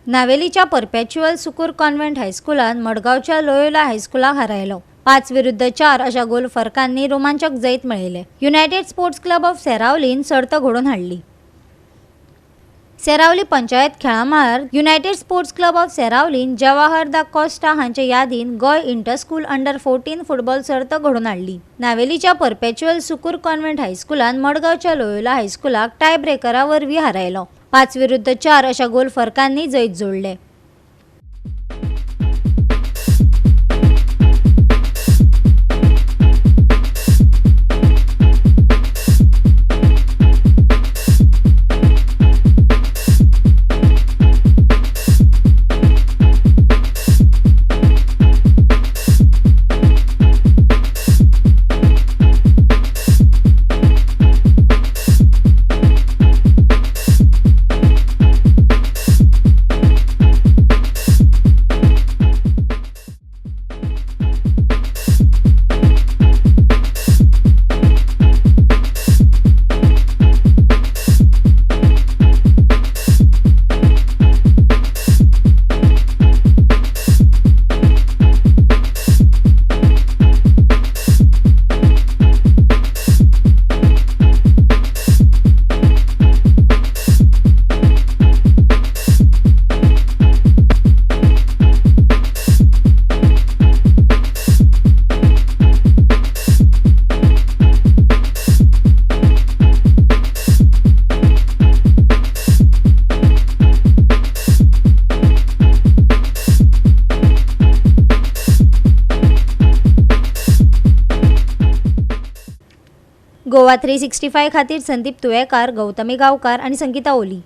नावेलीच्या परपेच्युअल Sukur convent हायस्कुलान मडगांवच्या Loyola हायस्कुलाक हारायलो. 5 विरुद्ध 4 अशा गोल फरकांनी रोमांचक जैत मेळयले. युनायटेड स्पोर्ट्स क्लब ऑफ सेरावलीन सर्त घडोवन हाडली. सेरावली पंचायत खेळां मळार युनायटेड स्पोर्ट्स क्लब ऑफ सेरावलीन जवाहर दा कोस्टा हांचे यादीन गोंय इंटर स्कूल अंडर 14 फुटबॉल सर्त घडोवन हाडली. नावेलीच्या परपेच्युअल सुकूर कॉन्व्हेंट हायस्कुलान मडगांवच्या लोयोला हायस्कुलाक टाय ब्रेकरा वरवीं हारायलो. 5 विरुद्ध 4 अशा गोल फरकांनी जैत जोडले. गोवा 365 खातीर संदीप तुयेकार, गौतमी गांवकार आनी संगीता ओली.